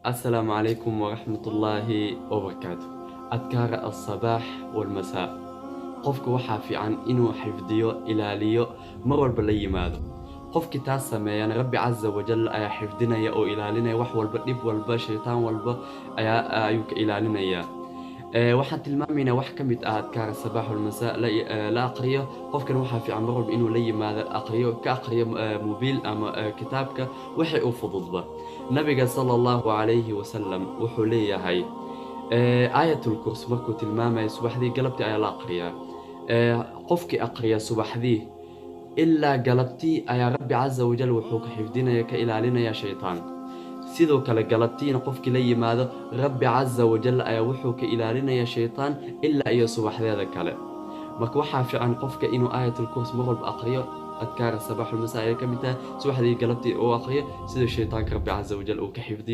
Assalaamu calaykum waraxmatullaahi wabarakaatu. Adkaara alsabaax walmasaa. Qofka waxaa fiican inuu xifdiyo, ilaaliyo, mar walba la yimaado. Qofkii taas sameeyana, Rabbi casa wajal ayaa xifdinaya oo ilaalinaya wax walba, dhib walba, shaytaan walba ayuu ka ilaalinayaa. Waxaan tilmaamaynaa wax ka mid ah adkaara sabaax walmasaa la aqriyo. Qofkan waxaa fiican mar walba inuu la yimaado, aqriyo, ka aqriyo mobiil ama kitaabka, wixii u fududba. Nabiga sala Allahu calayhi wasalam wuxuu leeyahay Aayatul Kursi markuu tilmaamayo, subaxdii galabtii ayaa la aqriyaa. Qofkii aqriya subaxdii ilaa galabtii ayaa Rabbi casa wajal wuxuu ka xifdinaya, ka ilaalinaya shaytaan. Sidoo kale galabtiina qofkii la yimaado, Rabbi casa wajal ayaa wuxuu ka ilaalinaya shaytaan ilaa iyo subaxdeeda kale. Marka waxaa fiican qofka inuu Aayatul Kursi mar walba aqriyo. Adkaara sabaxulmasa ayay ka mid tahay, subaxdii galabtii uu aqriyo, sida shaytaanka Rabbi casa wajal uu ka xifdiyo.